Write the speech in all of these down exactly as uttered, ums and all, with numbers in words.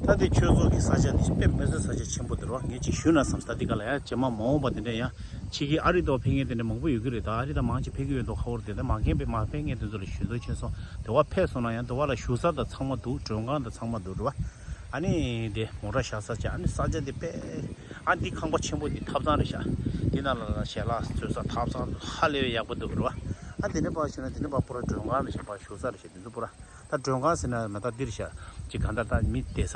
ད་དེ་ཆོས་ཚོགས་ཀྱི་ས་ཆ་འདི་དཔེ་མི་སྲིད་ས་ཆ་ཆེན་པོ་འདུག་རོ། ངས་ཅིག་ཞུས་ན་བསམ་ས་འདི་ག་ལ་ཡ་རྗེས་མ་མ་འོངས་པ་དེ་འདྲ་ཡ་ཕྱི་གི་ཨ་རི་དུ་ཕེབས་མཁན་དེ་འདྲ་མང་པོ་ཡོད་ཀྱི་རེད། ད་ཨ་རི་ད་མང་ཆེ་ཕེབས་ཀྱི་ཡོད་འདུག་ཁ་བོར་དེ་ད་མ་མཁན་པས་མ་ཕེབས་མཁན་དེ་ཚོ་ལ་ཞུ་འདོད་བྱས་སོང་། དེ་བ་ཕེབས་སོང་ན་ཡང་དེ་བ་ལ་བཞུགས་ས་དང་ཚང་མ་འདུག་མགྲོན་ཁང་དང་ཚང་མ་འདུག་རེད་བ། ཨ་ནི་དེ་མོ་ཊ་བཞག་ས་ཆ་ཨ་ནི་ས་ཆ་དེ་དཔེ། ཨ་འདི་ཁང་པ་ཆེན་པོ་འདི་ཐབ་ཚང་རེད་ཤག་འདི་ནང་ལ་ཞལ་ལག་འཚོལ་ས་ཐབ་ཚང་ཧ་ལས་པའི་ཡག་པོ་འདུག་རེད་བ། ཨ་འདི་ནས་ཕར་ཞུ་ན་འདི་ནས་ཕར་པུ་ར་མགྲོན་ཁང་རེད་ཤག་ཕར་བཞུགས་ས་རེད་ཤག་འདི་ཚོ་པུ་ར། ད་མགྲོན་ཁང་ཟེར་ན་མ་ད་འདིར་བཞག་ཅིག་གང་ལྟར་ད་མི་བསྡད་ས་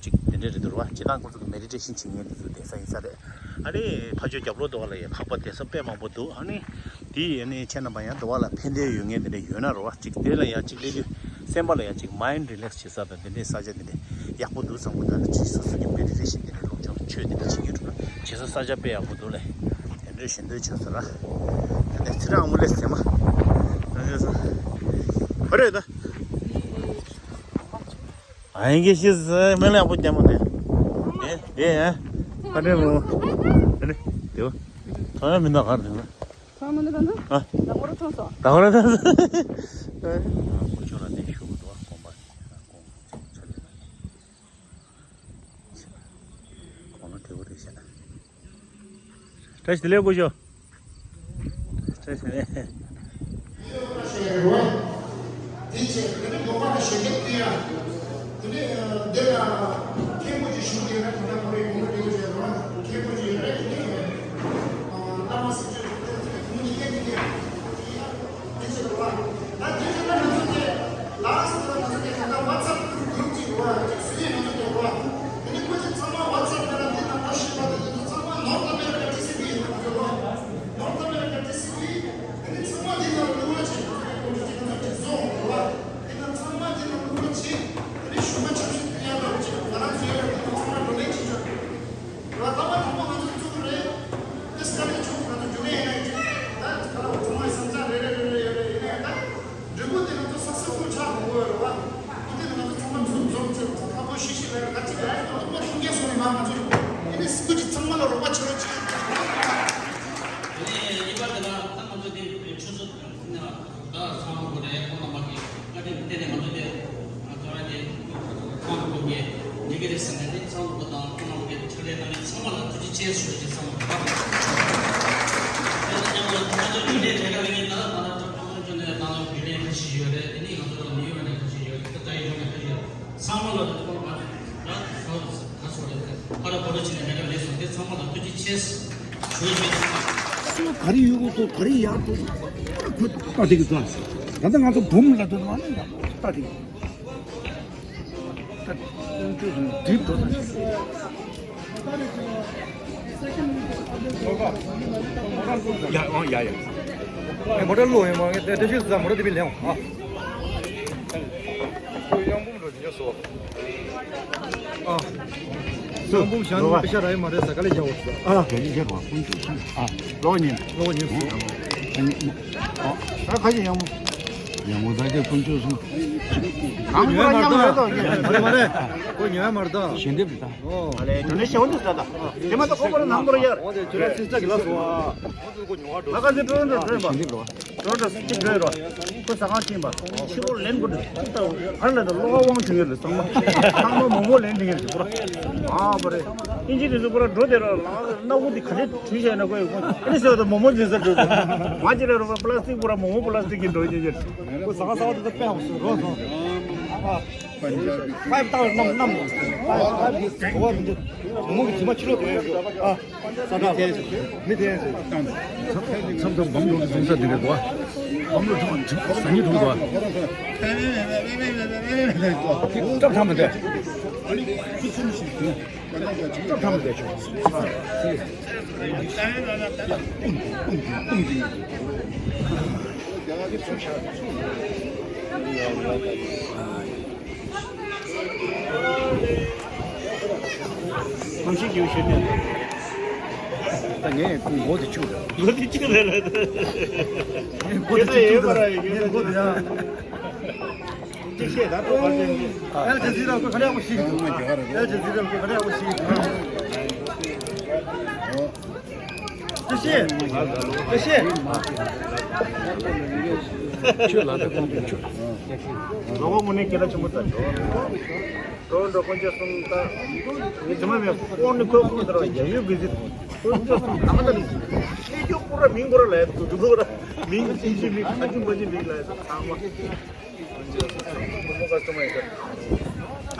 ཅིག་དེ་འདྲ་རེད་འདུག་ར། སྤྱིར་བཏང་ཁོ་ཚོ་གི་མེ་ཌི་ཊེ་ཤན་བྱེད་མཁན་དེ་ཚོ་བསྡད་ས་ཡིན་ས་རེད། ཨ་ནི་ཕ་ཆོས་རྒྱབ་ལོགས་དུ་བ་ལ་ཡ་ཁག་པ་བསྡད་ས་དཔེ་མང་པོ་འདུག་ཨ་ནི་དེ་ཡི་ཨ་ནི་ཁྱེད་རྣམ་པ་ཡང་དུ་བ་ལ་ཕན་བདེ་ཡོད་མཁན་དེ་འདྲ་ཡོད་ན་རོ་བ་ཅིག་དེ་ལ་ཡ་ཅིག་སླེབས་དུས་སེམས་པ་ལ་ཡ་ཅིག་མའིན་ཌི་རི་ལེག་སི་བྱེད་ས་དང་དེ་འདྲའི་ས་ཆ་དེ་འདྲ་ཡག་པོ་འདུག་བསམ་གི་འདུག་ཨ་ནི་ཅིག་སོ་སོ་གི་མེ་ཌི་ཊེ་ཤན་དེ་འདྲ་སློབ་སྦྱོང་ཆོས་དེ་འདྲ་བྱེད་མཁན་འགྲོ་ན་བྱེད་ས་ས་ཆ་དཔེ་ཡག་པོ་འདུག་ལེ། དེ་འདྲ་ཞུ་འདོད་བྱུང་ཟེར་ར། དེ་ནས་ཚེ་རིང་ཨ་མོ་ལས་ཟེར་མ། ག་རེ་ད། ཨ་ཡིན་གྱི་ཤི་ཟེར་མེ་ལ་ཡག་པོ་རྒྱབ་མ་དེ། དེ་དེ་ཡ། ཨ་ནི་མོ། ཨ་ནི་དེ་བ། ཐོང་ཡ་མི་འདུག་ག་རེ་ད། ཐོང་མི་འདུག་ད་ན། ཨ། ད་ཁོ་ར་ཐོང་སོང་། ད་ཁོ་ར་ཐོང་སོང་། ཨ། ཁོ་ཆོ་ལ་དེ་ཞུ་གི་འདུག་གོམ་པ། གོང་ཚོ་ཆ་ལེ་ན། གོང་ལ་དེ་བོ་རེད་ཤག་བཀྲ་ཤིས་བདེ་ལེགས་སྐུ་ཞབས། བཀྲ་ཤིས་བདེ་ལེགས། དེ་བྱས་དེ་ནས་དགོན་པ་ལ་ཞལ་འདེབས་ཕུལ་ཡ། དེ་ནས་འདི་ལ་མཁན་པོ་ཅིག་བཞུགས་ཡོད་ན་དེ་འདྲ་ཁོ་རེ་དགོངས་པ་འདྲི་དགོས་བྱས་རོགས་མཁན་པོ་ཅིག་ཡོད་རེད། དེ་ནས་བླ་མ་སྲིད་སྤྱོད་དེ་ཚོ་དེ་ཉིད་སྐད་ཀྱི་དེ། དེ་ཚོ་རེད་བ། ད་དེ་ཚོ་ལ་ང་ཚོ་དེ་ལ་སོགས་ལ་ང་ཚོ་དེ་ད་ལྟ་ཝ་ཚབ་གུ་རུབ་ཅིག་རེད་བ། ཅིག་སུ་ཡིན་ང་ཚོ་དེ་རེད་བ། དེ་ནི་ཁོ་ཚོ་ཚང་མ་ཝ་ཚབ་ནང་ལ་དེ་ནང་ལ་ཤེས་པ་དེ་དེ་ཚོ་ཚང་མ་ནོར་ཐོབ་མེད་པ་ཅིག་སྲིད་པ་ཡིན་ང་ཚོ་རེད་བ། ནོར་ཐོབ་མེད་པ་ཅིག་སྲིད་པ་ཡིན། དེ་ནི་ཚང་མ་དེ་ནང་ལ་བློ་ཅིག་ང་ཚོ་དེ་ཁོ་ཚོ་ཅིག་ང་ཚོ་ཅིག་བཟོ་འོང་རེད་བ། དེ་ནང་ཚང་མ་དེ་ནང་ལ་བློ་ཅིག་དེ་ནི་ཞུ་མ་ཆབ་སྲིད་དེ་ཡང་ད་ཅིག་ང་རང་ཚོའི་ཡོད་རེད། དེ་ནང་ཚང་མ་བགྲོ་གླེང་བྱེད་ཆོག་རེད་བ། ད་མ་དང་པོ་ང་ཚོ་བཙུགས་རེད། དེ་སྐད་ཆ་ཆུང་ང་ཚོ་རྒྱུན་ལས་ཡིན་ན་ཡིན་ཅིག་ད་ད་ཚང་མའི་བསམ་འཆར་རེ་རེ་རེ་རེ་ཡོད་རེད། ཡིན་ན་ཡང་ད་འབྲས་བུ་དེ་ང་ཚོ་སོ་སོ་སོ་ཆགས་དགོས་ཀྱི་ཡོད་རེད་བ། ཁོ་དེ་ནི་ང་ཚོ་ཚང་མ་ཚུར་འཛོམས་ཚུར་ཁག་པོ་ཤི་ཤི་རེད། ད་ཅིག་ཡ་ཡིན་ན་སློབ་གྲྭ་ཐོན་མཁན་སོང་ནས་མ་ང་ཚོ་ཡིན་ནི་སྐུ་མཁྱེན་ཚང་མ་ལ་རོགས་པ་བྱེད་རོགས་བྱེད། དེ་ནས་གཉིས་པ་དེ་ལ་ད་ང་ཚོ་དེ་ཆུ་ཚོད་ད་ཚང་མ་དགོས་རེད། ཁོང་རྣམ་པ་གིས་བཀའ་དྲིན་བརྟེན་ནས་ང་ཚོ་དེ་ཨ་ཁ་བ་དེ་ཁོང་ཁོང་གིས་ཉེ་གི་རེད་ཟེར་ནས་དེ་ཚང་མ་དང་ཁོང་རྣམ་པ་གིས་ཕྱག་ལས་གནང་མཁན་ཚང་མ་ལ་ཐུགས་རྗེ་ཆེ་ཞུ་རྒྱུ་ཚང་མ་རེད། དེ་ནས་ང་ཚོ་རྒྱུན་ལས་ལས་ཀ་ལས་མཁན་ད་ང་ཚོ་ཁྲ་ཁྲ་ཁོང་ཚོ་ནས་ད་ང་ཚོ་རྒྱུན་ལས་ཁ་ཤས་ཡོད་རེད། དེ་ནས་ང་ཚོ་ལ་ནིའུ་ཡོག་ནས་ཁ་ཤས་ཡོད་རེད། ད་ཡོད་ནས་ཁ་ཤས་ཡོད་རེད། ཚང་མ་ལ་དེ་ཁོང་ང་ད་ད་ཚོ་རེད། ཁ་ར་གོ་ར་བྱས་ནས་ལས་ཀ་ལས་སོང་། དེ་ཚང་མ་ལ་ཐུགས་རྗེ་ཆེ་ཞུ་རྒྱུ་ཡིན། ག་རེ་ཡོད་གོ་ཚོ་ག་རེ་ཡག་ཏུ་ཁོ་ལྟ་དེ་གི་ཚོ་ད་ལྟ་ང་ཚོ་འབུམ་ལ་དུ་མ་ནི་ལྟ་དེ་གི་ད་ཀུན་སྤྱོད་སུ་འགྲིབ་འགྲོ་ད། ཡ་ཨོ་ཡ་ཡ། ཨེ་མོ་ཊ་ལོག་ཡོད་མ་ངས་དེ་དེ་ཤོད་ཟ། མོ་ཊ་དེ་བི་ལེན་ཨ། ཁོ་གཡང་འབུམ་འགྲོ་ཉོ་སོ། ཨ། སོ་འབུམ་ཞང་ནི་པེ་ཤ་ར་ཡི་མ་རེད་ས་ག་ལེ་རྒྱ་བོ་སོ། ཨ། རྒྱ་ཡི་རྒྱ་རོ་ཀུན་སྤྱོད་སོང་། ཨ། ལོག་ཉིན། ལོག་ཉིན་སོ། ཨ་ཁ་ཅིག་ཡང་མོ། ཡང་མོ་ད་ཀྱི་ཀུན་སྤྱོད་སོང་། གང་ཉོ་ཡ་མ་རེད་ད། མ་རེད་མ་རེད། ཁོ་ཉོ་ཡ་མ་རེད་ད། ཞལ་འདེབས་རེད་ད། ཨོ། ཨ་ལེ་དོ་ནས་ཞེ་བོ་འདུག་ད་ད། དེ་མ་ད་ཁོ་པར་ནང་པར་ཡར། ཨོ་དེ་ཁྱོད་ར་སིང་ས་གི་ལ་སོ། ཨ་ཁ་ཚེ་ཀྲོ་འགྲོ་ཀྲོ་ཞིག་འགྲོ་རོགས། ཁོ་ཟ་ཁང་ཕྱིན་པ་ཕྱི་རོགས་ལེན་དགོས་འདུག་ད་གར་ལ་ད་གློ་བ་དབང་བྱུང་ཡོད་ལ་ཚང་མ་ཚང་མ་མོག་མོག་ལེན་འདི་ངེས་ཟེར་པོ་ར། ཨ་པ་རེ། ཨིན་ཇི་དེ་ཚོ་པོ་ར་འགྲོ་དེ་ར་ལ་སྣ་བུག་འདི་ག་ནས་བྲུས་བྱས་ན་ཁོ་ཡོད་ཁོ་ཨ་ནི་ཟེར་བ་ད་མོག་མོག་འཛིན་ས་འགྲོ་དགོས། ང་ཅི་ར་རོགས་པ་པ་ལ་སི་ཏིག་པོ་ར་མོག་མོག་པ་ལ་སི་ཏིག་གི་འགྲོ་ཡོད་ཡོད། ཁོ་ཟ་ཁང་ཟ་བ་དེ་ཚོ་དཔེ་ཧ་གོ་སོང་རོགས་སོང་། ཨ། པའིབ་བཏང་བའི་གནམ་གནམ་ནས་པའིབ་པའིབ་གོ་བ་མི་འདུག་མོ་མོ་གི་དྲི་མ་ཕྱི་ལོགས་དེ་ཡོད་འགྲོ། ཨ། ས་ཁྲ་མི་འཐེན་ཟེར། མི་འཐེན་ཟེར། མཚམས་མཚམས་བམ་ལོག་གི་སོང་ས་འདི་རེད་དོ། བམ་ལོག་ཐུག་ཐུག་ས་ཉིད་ཐུག་དོ། ཐབས་ཐམ་མི་འདྲ། ཐབས་ཐམ་མི་འདྲ་ཆོག་གོམས་གཤིས་ཀྱི་ཞུ་ནས། ད་ངས་མགོ་དེ་བཅུག་རེད། མགོ་དེ་བཅུག་རེད་ལ། ངས་མགོ་དེ་བཅུག་རེད། ངས་མགོ་དེ་ཡང་། ཅི་བཤད་ད་ཏོག་ཁར་ཅན་གྱི། ཨེལ་ཇ་ཟི་ར་ཁོ་ག་རེ་ཡག་པོ་ཤེས་ཀྱི་འདུག་ཨེལ་ཇ་ཟི་ར་ཁོ་ག་རེ་ཡག་པོ་ཤེས་ཀྱི་འདུག་བཀྲ་ཤིས། བཀྲ་ཤིས། ཁྱོད་ལ་ད་ཁོང་དུ་ཆུ། ལོ་གོ་དངོས་གནས་སྐད་གྲགས་ཆེན་པོ་ད་ཆོག་འགྲོ་འགྲོ་དཀོན་མཆོག་གསུམ་ད། ངས་དེ་མ་མེད་དཀོན་ནི་ཁོའི་དཀོན་དེ་ར་ཡ་ཡོད་གི་ཟེར། དཀོན་མཆོག་གསུམ་ད་མ་ད་ནི། ཤེས་རྒྱུ་པུ་ར་མིང་པུ་ར་ལ་ཡ་དུ་དུ་དུ་ར། མིང་ཨིན་ཇི་མིང་ཨ་ཇུ་མ་ཇུ་མིང་ལ་ཡ་ཚང་མ།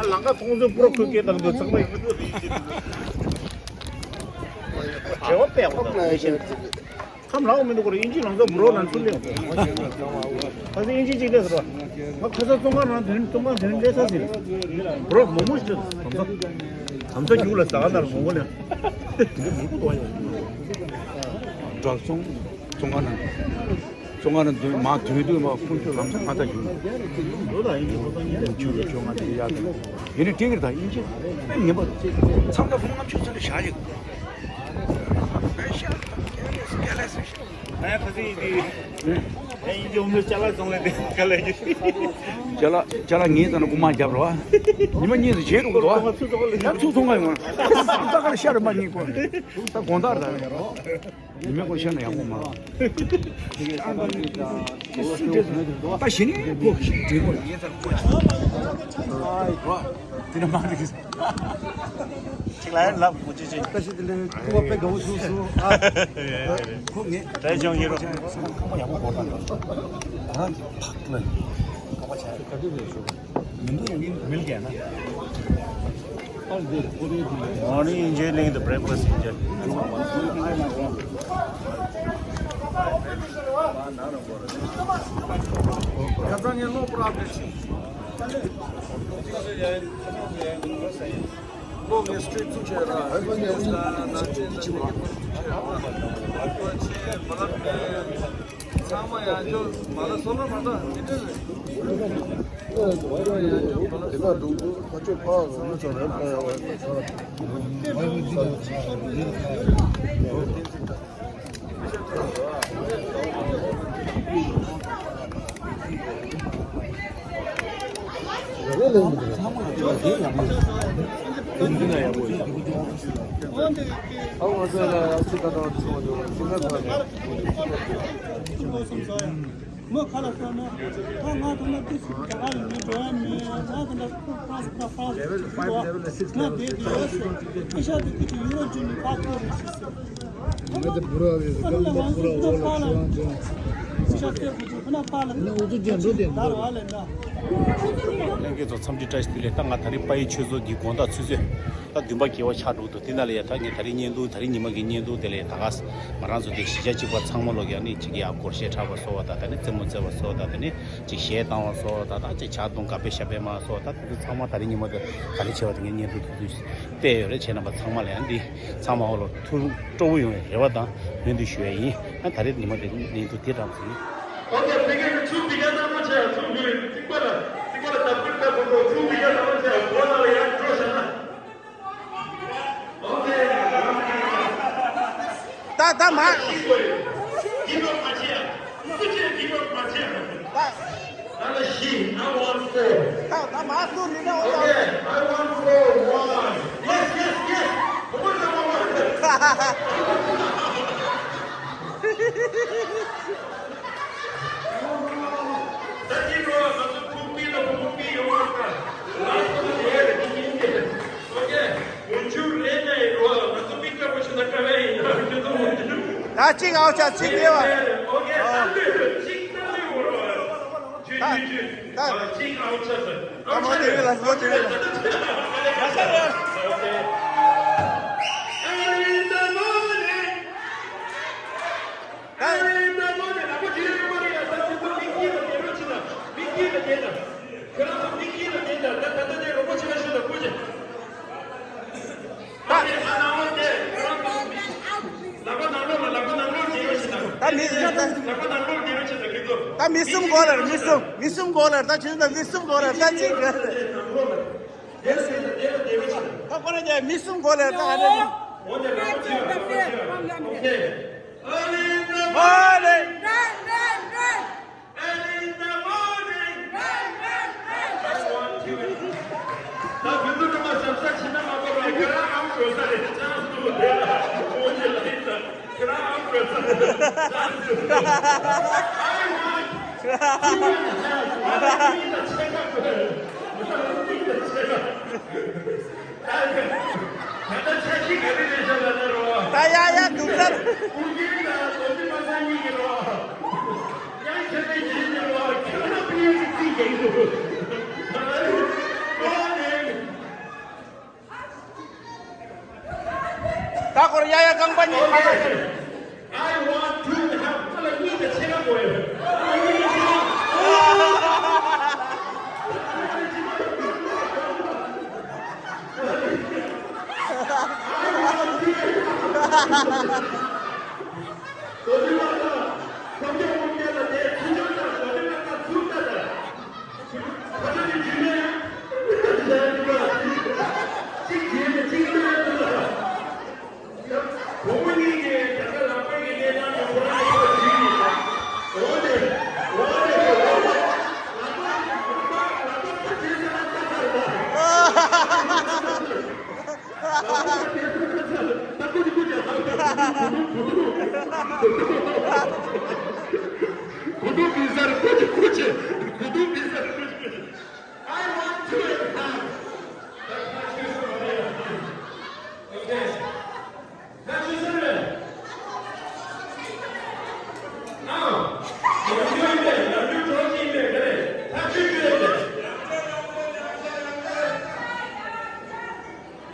ཨ་ལང་ཀ་མཐོང་ཚོད་པུ་ར་ཁོའི་སྐད་དང་དུ་ཚང་མ་ཡིན་དུ་རེད་ཅེས་དུ། རེ་བ་པས་ཁོ་ལ་ཡ་ཤེས། ཁམས་ལའོ་མི་འདུག་གོ་ཨིན་ཇི་ནང་ཚོ་འབུ་རོ་ནང་ཚུར་ལེན། ཁ་སང་ཨིན་ཇི་གཅིག་ལས་ཟེར་བ། ང་ཁ་སང་ཙོང་ཁ་རང་དོན་ཙོང་ཁ་དོན་ལས་ས་ཟིན། འབུ་རོ་མོ་མོ་ཞིག་ལས། དམ་ས་རྒྱུག་ལ་ཟ་ག་ནར་མོ་མོ་ལས། འདི་མི་གུ་དོ་ཡ། འབྲོག་ཙོང་ཙོང་ཁ་ནང་། ཙོང་ཁ་ནང་དོན་མ་དོན་དོན་མ་ཁོང་ཚོ་ལམ་སང་ང་ད་ཡོང་། ལོ་ད་ཨིན་ཇི་ཁོ་ད་ཨིན་ཇི་ཆུ་ལ་ཆུ་ང་དེ་ཡ་དང་། ཡིན་ནི་ཏིང་གིར་ད་ཨིན་ཇི་ངན་པ་ཚང་ད་ཁོང་ང་ཆུ་ཚོད་ལ་བཞག་ཡོད། ང་ཡང་ཁ་སང་ཡིན་དུས། ཨེ་ཡིན་དུས་འོ་མོ་ཅ་ལག་བཙོང་ལེ་དེ་ག་ལ་ཡིན། ཅ་ལག་ཅ་ལག་ངའི་ཚ་ན་རྐུ་མ་རྒྱབ་རོགས། ཉི་མ་གཉིས་སུ་བྱེད་འགྲོ་གི་འདུག་ཡང་ཚུར་ཚོང་ལ་ཡང་ཚུར་ཚོང་ག་ཡོང་། ད་ག་ལ་ཤར་མ་གཉིས་གོ། ད་དགོང་དག་ར་ཉི་མའི་གོ་ཤར་ན་ཡག་པོ་མ། ད་གཞི་ནས་གོ་ཞིག་བྲིས་གོ། དེ་ནས་མ་རེད། ཅིག་ལ་ཡར་ལབ་མོ་ཅི་ཅི། བཀྲ་ཤིས་བདེ་ལེགས། ཐུགས་པ་དཔེ་དགའ་བོ་བྱུང་སོང་ཨ། ཁོ་ངས་བཀྲ་ཤིས་ཡོང་གི་རོགས། ཁང་པ་ཡག་པོ་སྒོ་ར། ཁོ་རང་གི་ཕག་ལ་ཁང་པ་ཆགས་ཀ་དུས་ལས་ཞུ། མི་འདུག་ཡང་མིན་མིལ་གས་ན། ཨ་ནི་ཨིན་ཇོའི་ལིང་དུ་བྷེ་རེག་ཕ་སི་ཨིན་ཇོའི། ཡ་ཚང་ངས་ལོ་པུ་ར་ཨབ་ཌེ་ཊི་བྱེད། ལོ་ངས་སི་ཊི་རིཊ་ཚུགས་བྱས་ར། ཨ་ནི་ང་ཚོ་འདི་ཅི་བ། ཚང་མ་ཡང་ཅོ་མ་ལ་སོ་ལ་མ་ད་མི་འདྲ་རེད། ཚང་མ་ཡང་ཅོ་མ་ལ་སོ་ལ་མ་ད་ཅོ་ཕ་ང་ཚོ་རེད་ཕ་ཡ་བ་ས། མོ་ཁ་ལ་ཤོར་ན། ད་ང་ཐོག་མ་ཏི་སི་རྒྱ་གར་ལ་མི་འགྲོ་ཡ་མེད། ང་དེ་འདྲ་ཕ་སི་ཕ་སི་ང་དེ་དེ་ཡོད་ཟེར། ཨེ་ཤ་དེ་ཏི་སི་ཡུ་རོ་ཇུ་ནི་པ་སི་པོར་རེད་ཤི་ཟེར། ང་དེ་བུ་ར་བའི་ཁ་ལ་ང་ཚོ་ཁ་ལ་ཨེ་ཤ་དེ་བུ་ཇུ་ཁ་ན་པ་ལ་ནི་འུ་ཚོ་རྒྱན་འགྲོ་དེ་འདར་བ་ལེ་ན། ལྷན་རྒྱས་ཚོ་འཚམས་འདྲི་བཀྲ་ཤིས་བདེ་ལེགས། ད་ང་ད་རིང་དཔལ་ཡུལ་ཆོས་ཚོགས་ཀྱི་དགོང་དག་ཆུ་ཚོད་ད་བདུན་པ་བརྒལ་བ་ཆགས་འགྲོ་འདུག་དེ་ན་ལ་ཡ་ད་ངས་ད་རིང་བརྙན་ཐུང་ད་རིང་ཉི་མ་གི་བརྙན་ཐུང་དེ་ལ་ཡ་ད་ག་ང་རང་ཚོ་དེ་གཞིས་ཆགས་གཅིག་པ་ཚང་མ་ལོག་ཡ་ནི་གཅིག་གི་ཡ་སྒོར་གཞས་འཁྲབ་པ་སོགས་པ་ད་ད་ནི་རྩེད་མོ་རྩེ་བ་སོགས་ད་ད་ནི་གཅིག་གཞས་བཏང་བ་སོགས་ད་ད་གཅིག་ཇ་བཏུང་ཀ་ཕེ་ཤ་པེ་མ་སོགས་ད་དེ་ཚོ་ཚང་མ་ད་རིང་ཉི་མ་དེ་ག་རེ་བྱས་པ་དེ་ངས་བརྙན་ཐུང་དེ་ཚོ་བལྟས་ཡོད་རེད། ཁྱེད་རྣམ་པ་ཚང་མ་ལ་ཡང་འདི་ཚང་མ་ཧོ་ལོ་ཐུགས་སྤྲོ་བོ་ཡོང་བའི་རེ་བ་དང་སྨོན་འདུན་ཞུ་ཡ་ཡིན། ཨ་ད་རེས་ཉི་མ་དེ་བརྙན་ཐུང་དེ་རང་ཚོ་ཡིན། Okay, begin. ཚུར་འདི་ག་ཚང་མ་བྱས། ཚུར་འདི་རྩིག་པ་ལ་རྩིག་པ་ལ་དམ་ཁུར་བཏབ་དགོས། ཚུར་འདི་ག་ཚང་མ་བྱས། སྒོ་ནང་ལ་ཡར་འགྲོ་བཞག་ན། Okay. ད་ད་མ། Give up མ་བྱེད་ཡ། སུ་གཅིག་give up མ་བྱེད་ཡ། ད། ད་ལ་བཞི། I want four. ད་ད་མ་སུ་ནི་ན་འོ་ད། Okay, I want four. One. Yes, yes, yes. ཧོ་ད་མ་མ། ད་ཅི་རོ་ང་ཚོ་ཕུག་པི་ལ་ཕུག་པི་ཡོང་བ་ད། ལ་ཕུག་དེ་རེད་དེ་ཡིན་དེ། Okay. མུ་ཆུ་རེད་ནས་རོ་ང་ཚོ་མི་ཀ་པོ་ཆུ་ན་ཀ་བའི་ཡིན་ན་ཁྱོད་ཚོ་མུ་ཆུ། ད་གཅིག་ཨའོ་ཆ་གཅིག་ལེ་བ། Okay. ཨ་ད་འདོད་གཅིག་ད་ལེ་བ་རོ། ད་ད་གཅིག་ཨའོ་ཆ་ཟེར། ད་མོ་དེ་རེད་ལ་མོ་དེ་རེད་ལ། Okay. Early in the morning. ད། ཨ་ནི་ད་ལོ་ནས་ལག་པ་དེ་རིང་ཡོང་བ་རེད་ཡ། ད་ཁྱེད་ཚོ་མིག་དཀྱིལ་ལ་བསྡད་རོགས་བྱེད་དང་། མིག་དཀྱིལ་ལ་བསྡད་དང་། ཁྱོད་རང་ཚོ་མིག་དཀྱིལ་ལ་བསྡད་དང་། ད་ད་ལྟ་ནས་རོགས་པ་བྱེད་ལ་ཞུ་དང་། ཀུ་ཅི། ད་ཨ་ནང་ལོགས་བསྡད། ཁྱོད་རང་ཚོ་མིག་ལག་པ་ནང་ལོགས་ལ། ལག་པ་ནང་ལོགས་བསྡད་རོགས་བྱེད་དང་། ད་མི་ལག་པ་ནང་ལོགས་བསྡད་རོགས་བྱེད་དང་ཁྱེད་ཚོ། ད་མི་གསུམ་གོ་ལ་རེད། མི་གསུམ། མི་གསུམ་གོ་ལ་རེད། ད་ཁྱེད་ཚོ་མི་གསུམ་གོ་ལ་རེད། ད་གཅིག་རེད། ནང་ལོགས་ལ་བསྡད་ཟེར་ན་བསྡད་ལ་བསྡད་རོགས་བྱེད་དང་། ད་ཁོ་རང་ཚོ་མི་གསུམ་གོ་ལ་རེད། ད་ཨ་ནི། འོ་ན་ལག་པ་ཕྱིར། ལག་པ་ཕྱིར། Okay. Early in the morning. Early in the morning. I want you. ད་བུ་ཚོ་ཚང་མ་ཞབས་ས་ཕྱི་ན་མ་གོ་བ་ཁྱོད་རང་ཨམ་འགྲོ་ས་རེད། ཅང་སུ་དེ་ལ་འོ་ནི་ལ་ཡིན་ད། ཁྱོད་རང་ཨམ་འགྲོ་ས་རེད། ཅང་སུ། I want you in the house. I need a checkup. I need a checkup. ད་ཡ་ཡ་འདུག་ཟེར། ད་ཁོར་ཡ་ཡ་རྐང་པ་གཉིས་ཁ་ལ། I want to have ཁ་ལ་གཉིས་དང་ཕྱེད་ཀ་དགོས་ཡོད།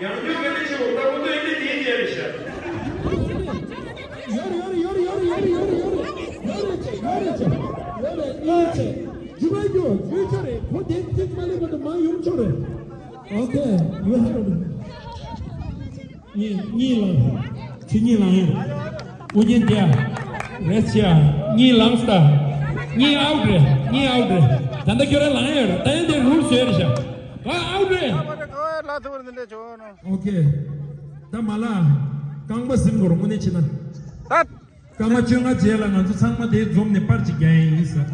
ཡང་རྒྱུ་ག་ནས་ཆེ་བོ་ལྟ་བུ་ཏོ་ཡིན་ཏེ་དེའི་རྗེས་ལ་བཞག་ཡོད་རེད་ཡོད་རེད་ཡོད་རེད། ཡོད་རེད་ཅེ་ཡོད་རེད་ཅེ། ཡོད་རེད་ཨེ་ཅེ། རྒྱུ་མ་རྒྱུ་རྒྱུ་ཆོ་རེད། ཁོ་དེ་ཚིག་མ་ལེན་པ་དུ་མ་ཡོང་ཆོ་རེད། ཨོ་ཁེ། ཡོད་ཧ་རེད། གཉིས་གཉིས་ལ། ཆུ་གཉིས་ལངས་ཡོད། ཨུ་རྒྱན་དེ་ཡ། རེས་ཆེ་ཡ། གཉིས་ལངས་སྟ། གཉིས་ཨའུ་ཊི་རེད། གཉིས་ཨའུ་ཊི་རེད། ད་ལྟ་ཁྱོད་རང་ལངས་ཡོད་རེད། ད་ཡིན་དེ་རུལ་བཟོས་རེད་ཤག་ད་ཨའུ་ཊི་རེད། ཨོ་ཁེ། ད་མ་ལ། རྐང་པ་ཟིན་གོ་རོ་དངོས་གནས་ཕྱིན་ན། ད། སྐར་མ་བཅོ་ལྔ་རྗེས་ལ་ང་ཚོ་ཚང་མ་དེ་འཛོམས་ནས་པར་ཅིག་རྒྱག་ཡིན་ཟེར།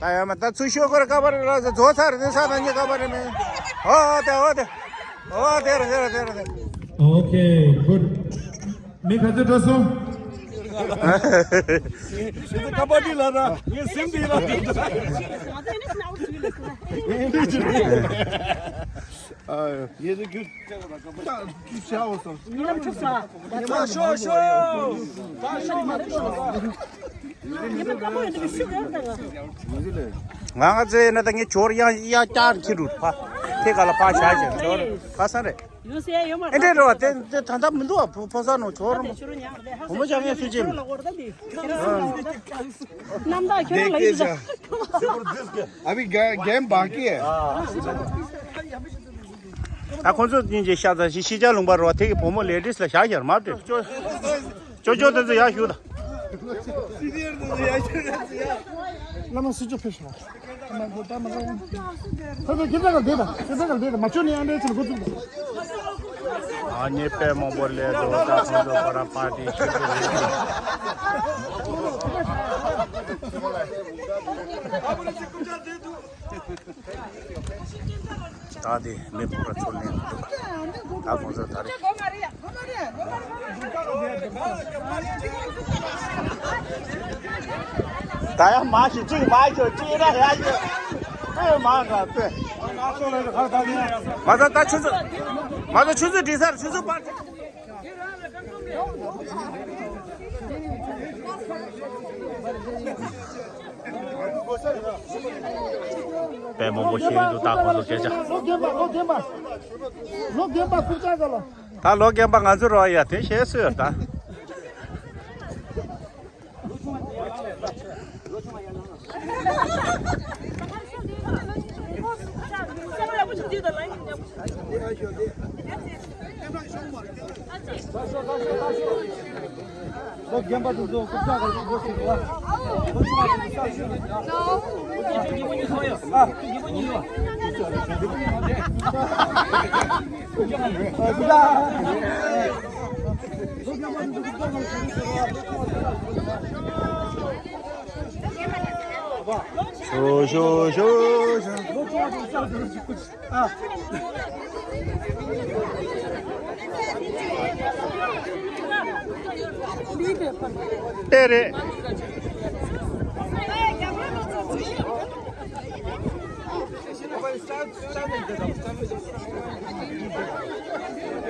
ད་ཡ་མ་ད་ཚུར་ཤོག་ཁོ་ར་ཀ་པར་ར་ཟེར་རྫོགས་ཚར་རེད། ས་ན་ཉེ་ཀ་པར་རེད་མེད། ཨོ་ཨོ་དེ་ཨོ་དེ་ཨོ་དེ་རེད་དེ་རེད་དེ་རེད་དེ། ཨོ་ཁེ་གུཌ། མི་ག་ཚོད་འགྲོ་སོང་། ཁ་པར་འདི་ལ་ར་ངས་སེམས་འདི་ལ། ཨ་ཡེ་རེ་གུ། ཉི་མ་ཆུ་ས། ད་ཤོག་ཤོག་ད་ཤོག་མ་རེད་ཤོག་ཉི་མ་དཀར་པོ་ཡོད་འདུག་ཤུགས་ཡོད་འདུག་ང་ང་ཚོའི་ན་ད་ངས་ཇོར་ཡང་ཡང་བསྐྱར་ཁྱི་རུ་ཕ་ཁྱི་ག་ལ་ཕ་ཤ་ཞེས་ཇོར་ཕ་ས་རེད། ཡོད་སེ་ཡོད་མ་ཨེ་འདྲས་རེད་བ། དེ་དེ་ད་ལྟ་མི་འདུག་བ། ཕོ་ཕོ་ས་ནོ་ཇོར་བུ་མོ་ཅག་ངས་སུ་ཅེས་མི། རྣམ་དག་ཁྱོད་རང་ལ་ཡིན་ཟེར། अभी गे- गेम बाकी है। ད་ཁོང་ཚོ་གཉིས་ཀྱི་ཤ་ཚ་ཤི་ཤི་ཅག་ལུང་པ་རོ་དེ་གི་བུ་མོ་ལེ་ཌིས་ལ་ཤ་ཤར་མ་སྤྲད། ཅོ་ཅོ་དེ་ཚོ་ཡར་ཞུ་ད། བླ་མ་སྲིད་ཇོ་ཕེབས་ཤོག་ད་མ་གོ་ད་མ་གོ་ད་མ་གོ་ཁྱེད་ཚང་ག་བསྡད་ད། ཁྱེད་ཚང་ག་བསྡད་ད། མ་ཆོད་ནས་ཡང་འདྲེ་ཚོ་ལ་འགོ་བཙུགས་ད། ཨ་ནི་དཔེ་མང་པོ་ལས་འགྲོ་ད། ཁོང་ཚོ་ཁོ་རང་པར་ཊི་ཤེས་ཀྱི་རེད། ད་དེ་མི་ཕོ་བྲང་ཚོ་ལེན་འདུག་ད་ཁོང་ཚོ་ད་རེ། ད་ཡང་མ་ཞིག་གཅིག་མ་ཞོག་གཅིག་ར་ཡ་ཞོག་ཨེ་མ་འདྲ་ཚེ། མ་ད་ད་ཆུ་ཚོད། མ་ད་ཆུ་ཚོད་བྲིས་ཚར། ཆུ་ཚོད་པར། དཔེ་མང་པོ་ཤེས་ཀྱི་འདུག་ད་ཁོང་ཚོ་སྐད་ཆ། ལོ་རྒན་པ། ལོ་རྒན་པ། ལོ་རྒན་པ་ཁུག་ཅག་ག་ལ། ད་ལོ་རྒན་པ་ང་ཚོ་རོ་ཡ་དེ་ཤེས་སོས་ད། ལོ་རྒན་པ་དེ་ཚོ་རྐུབ་བཀྱག་གི་སྒོ་ཕྱེ་འདུག་ཨ། ལོ་ཆུང་བ་དེ་ཚོ་ས་ཞིག་རེད། ཨ། ཞོ་ཞོ་ཞོ་ཞོ། དེ་རེད།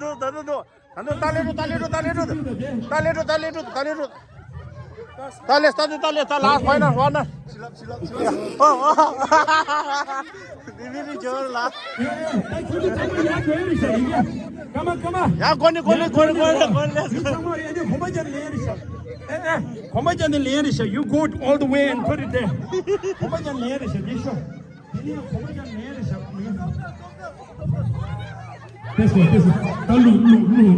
འདུག་ད་འདུག་འདུག་ད་འདུག་ད་ལེ་རུ། ད་ལེ་རུ། ད་ལེ་རུ། ད་ལེ་རུ། ད་ལེ་རུ། ད་ལེ་རུ། ད་ལེ་ད་འདུག་ད་ལེ། ད་ལ་ཕའི་ནལ། ཕའི་ནལ། ཨོ། འདི་མི་རིགས་འབྱོར་ལ། ཡ་གོ་ནི་གོ་ནི་གོ་ནི་གོ་ནི་གོ་ནི། ཚང་མ་ཡ་ནི་གོམ་པ་རྒྱག་ནས་ལེན་རེད་ཤག་ཨེ་ཨེ། གོམ་པ་རྒྱག་ནས་ལེན་རེད་ཤག You go all the way and put it there. གོམ་པ་རྒྱག་ནས་ལེན་རེད་ཤག་འདི་ཤོག་དེ་ནས་གོམ་པ་རྒྱག་ནས་ལེན་རེད་ཤག་ཏེས་ཏེས་ད་ལུ་ལུ་ལུ།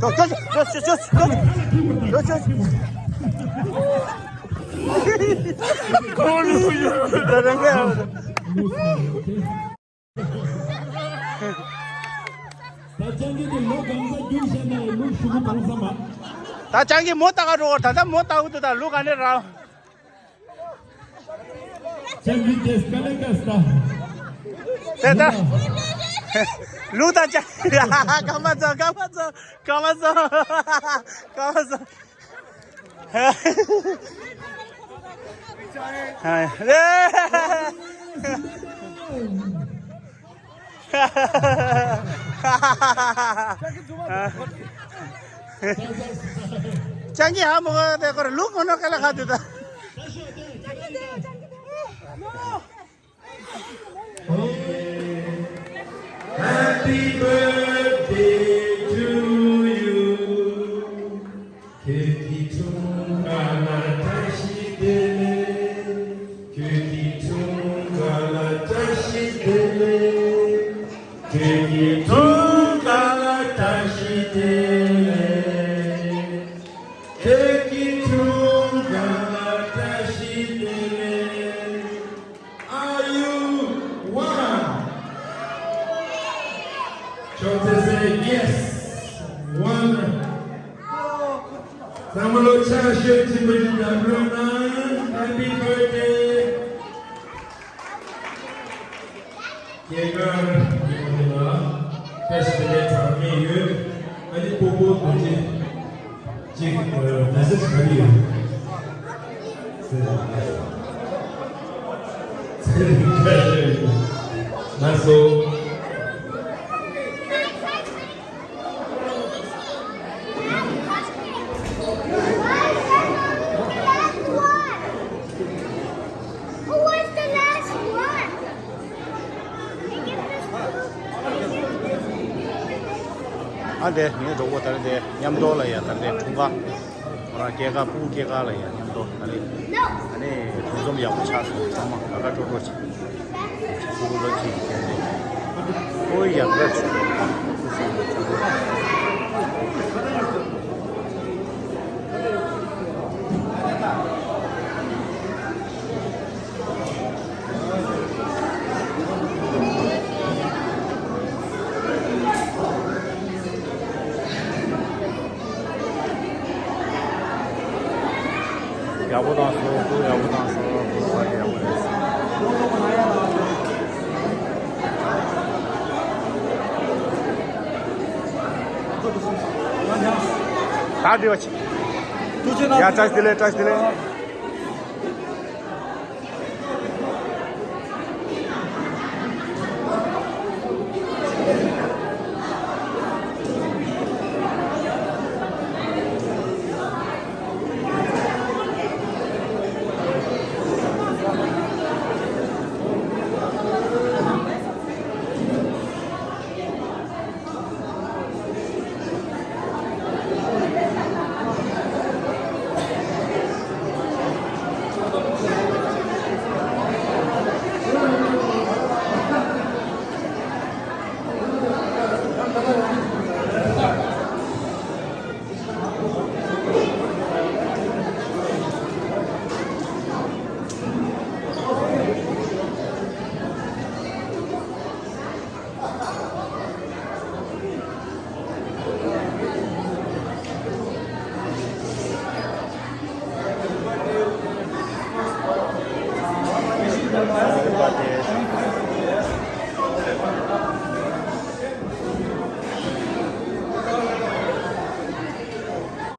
ཅོ་ཅོ་ཅོ། ད་ཅང་གི་དེ་ལོ་གང་ས་རྒྱུགས་བྱས་ནས་ལུ་ཞུ་གི་དང་ས་མ། ད་ཅང་གི་མོ་ལྟ་ག་འགྲོ་བ། ད་ལྟ་མོ་ལྟ་གི་འདུག་ད་ལུ་ག་ནས་ར། ཅང་གི་དེ་སྐ་ལེ་ཀ་སྟ། དེ་ད། ལུ་ད་ཅང་གི། ཀ་མ་ཚོ། ཀ་མ་ཚོ། ཀ་མ་ཚོ། ཀ་མ་ཚོ། ཅང་གི་ཧ་མོ་ག་དེ་ཁོར་ལུག་ཁོ་ན་ཀ་ལ་ཁ་དུ་ད། Happy birthday to you. ཁྱེད་ཀྱི་འཁྲུངས་སྐར་ལ་བཀྲ་ཤིས་བདེ་ལེགས། ཁྱེད་ཀྱི་འཁྲུངས་སྐར་ལ་བཀྲ་ཤིས་བདེ་ལེགས། ཁྱེད་ཀྱི་འཁྲུངས་སྐར་ལ་བཀྲ་ཤིས་བདེ་ལེགས། ཁྱེད་ཀྱི་འཁྲུངས་སྐར་ལ་བཀྲ་ཤིས་བདེ་ལེགས། Are you one? ཅོག་ཙེ་སེ་ཡེ་སི། ཝན། བསམ་བློ་ཆ་ཤོས་ཆེན་པོ་ཅིག་བརྒྱབ་རོགས་གནང་། Happy birthday. སྐྱེས་སྐར་ཉིན་མོ་ལ་བཀྲ་ཤིས་བདེ་ལེགས་གྲངས་མེད་ཡོད། ཨ་ནི་སྤོ་བོ་རྡོ་རྗེ་གཅིག་མེ་སེ་ཇི་ག་རེ་ཡོད། ཚེ་རིང་བཀྲ་ཤིས་ལགས་སོ། Who was the last one? ཨ་དེ་ངའི་གྲོགས་པོ་དེ་རེད། དེ་མཉམ་དུ་ལ་ཡ་དེ་རེད། འཁྲུངས་སྐར་ཁོ་རང་སྐྱེས་སྐར་སྤུ་གུ་སྐྱེས་སྐར་ལ་ཡ་མཉམ་དུ་དེ་རེད། ཨ་ནི་གྲོགས་འཛོམས་ཡག་པོ་ཆགས་སོང་། ཚང་མ་དགའ་དགའ་སྤྲོ་སྤྲོ་བྱས། ཕྲུ་གུ་ལོ་གཅིག་གི་རེད། ཁོ་ཡག་པོ་བྱུང་། ཡག་པོ་བཏང་སོང་། ཁོ་ཡག་པོ་བཏང་སོང་། ཁོ་ཕ་གི་ཡག་པོ་རེད། ད་འགྲིག་པ་བྱེད། ཐུགས་རྗེ་གནང་། ཡ། བཀྲ་ཤིས་བདེ་ལེགས། བཀྲ་ཤིས་བདེ་ལེགས།